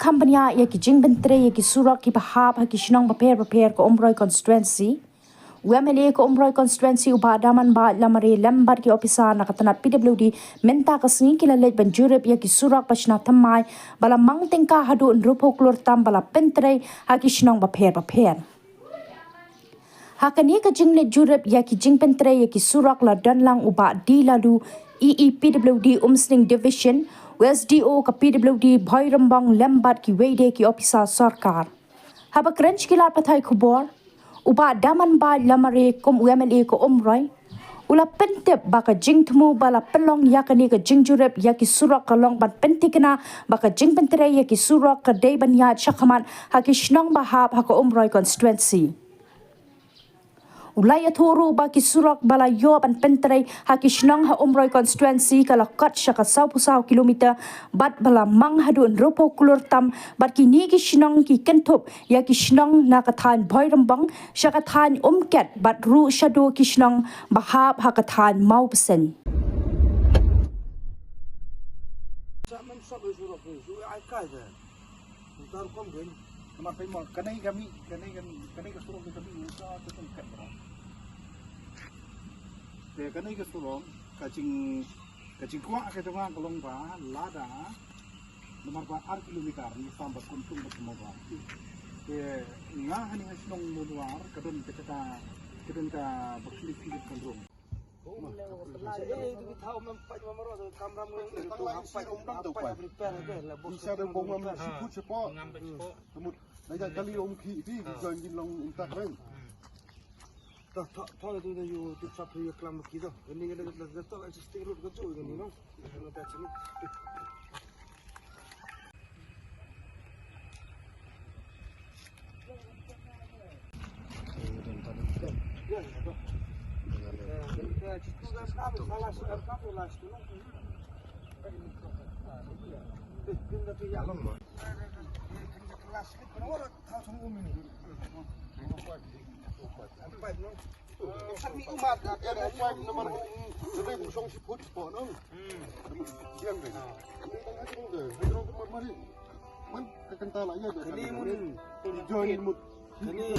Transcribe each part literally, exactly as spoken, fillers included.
Tang ban ïa ki jingpyntrei ïa ki surok kiba hap ha ki shnong bapher bapher ka Umroi constituency, u M L A ka Umroi constituency u Bah Damanbait Lamare lem bad ki ophisar na ka tnat P W D mynta ka sngi ki la leit ban jurip ïa ki surok ba shna thymmai ba la mang tyngka haduh hynriewphew klur tam ba la pyntrei ha ki shnong bapher bapher. Ha kane ka jingleit jurip ïa ki jingpyntrei ïa ki surok la don lang u Bah D Laloo, E E P W D Umsning Division, u S D O ka P W D Bhoirymbong lem bad kiwei de ki ophisar sorkar. Haba kren sha ki lad pathai khubor, u Bah Damanbait Lamare kum u M L A ka Umroi u la pyntip ba ka jingthmu ba la pynlong ïa kane ka jingjurip ïa ki surok ka long ban pynthikna ba ka jingpyntrei ïa ki surok ka dei ban ïaid shakhmat ha ki shnong ba hap ha ka Umroi constituency. U la ïathuh ruh ba ki surok ba la ïoh ban pyntrei ha ki shnong ha Umroi constituency ka la kot sha ka sawphew saw kilometer bad ba la mang haduh hynriewphew klur tam bad kine ki shnong ki kynthup ïa ki shnong na ka thaiñ Bhoirymbong sha ka thaiñ Umket bad ruh shaduh ki shnong ba hap ha ka thaiñ Mawbseiñ. Namar pynmong, kane ka mih, kane ka, kane ka surok ka mih, ka, ka jingkat bro. Te kane ka surok, ka jing, ka jingkwah ka jong nga ka long ba, lada, namar ba ar kilometer, ngi sam ba Kuntum ba Mawbah. Te nga hangne ha shnong Mawbah, ka don ka jaka, ka don ka ba khlieh khlieh kan rung.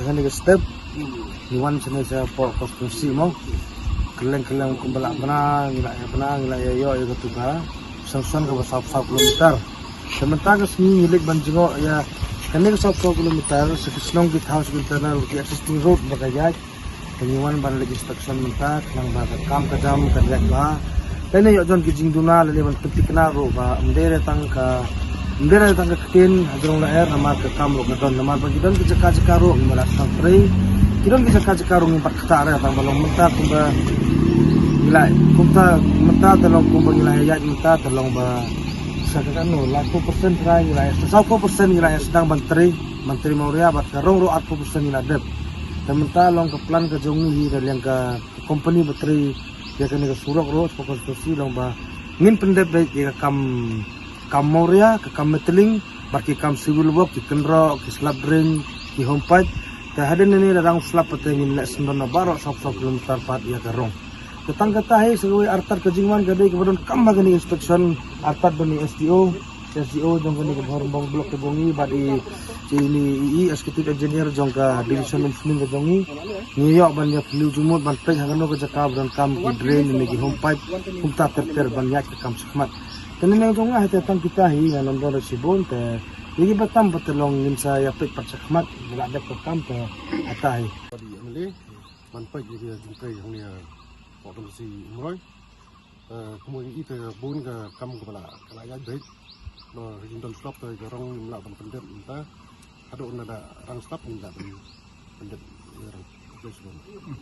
Kane ka step ngi wan shane shapoh constituency mo. Kylleng kylleng kumba lah bna ngi lah ïa bna ngi lah ïa ïoh ïa katu ka sanction kaba saw saw kilometer. Te mynta ka sngi ngi leit ban jngoh ïa kane ka saw saw kilometer sha ki shnong ki thaw sha ki internal ki existing road ba ka ïaid. Te ngi wan ban leit inspection mynta khnang ba ka kam ka jam kan ïaid bha. Lane ïoh jon ki jingduna lane ban pynthikna ruh ba ym dei re tang ka, ym dei re tang ka ktien hajrong lyer namar ka kam ruh ka don namar ba ki don ki jaka jaka ruh ngi la sdang trei. Ki don ki jaka jaka ruh ngi pat ktah re tang ba long mynta kumba ngi la kumta mynta te long kumba ngi la ïaid mynta te long ba sa ka kano laiphew percent trai ngi la ïa, sawphew percent ngi la ïa sdang ban trei, ban trei Mawria bad ka rong ruh arphew percent ngi la dep. Te mynta long ka plan ka jong ngi hi da liang ka company ba trei ïa kane ka surok ruh sha ka constituency long ba ngin pyndep beit ïa ka kam, kam Mawria, ka kam Metling bad ki kam civil work, ki kynroh, ki slab drain, ki home pipe. Te hadien nane da dang slap pat te ngin leh syndon na baroh saw saw kilometer pat ïa ka rong. Te tang kata hi sa kawei artat ka jingwan ka dei kaba donkam ha kane inspection artat ban i S D O, S D O jong kane ka Bhoirymbong block ka jong ngi bad i, i ni i, i executive engineer jong ka division engineering ka jong ngi. Ngi ïoh ban ïa pynliew jingmut ban peit ha kano ka jaka ba donkam ki drain ne ki home pipe kumta ter ter ban ïaid ka kam shakhmat. Te nane jong nga hi te tang kita hi ngan ym don re shibun te ïa kiba tam pat te long ngin sa ïa peit pat shakhmat ba la dep ka kam te hata hi. Ban peit ïa ka jingtrei hangne ha constituency Umroi. Kumno ngi ïohi te bun ka kam kaba la, ka la ïaid beit. Ba ka jingdon slap te ka rong ngim lah ban pyndep mynta. Haduh nada rang slap ngim lah ban pyndep ïa rang slap.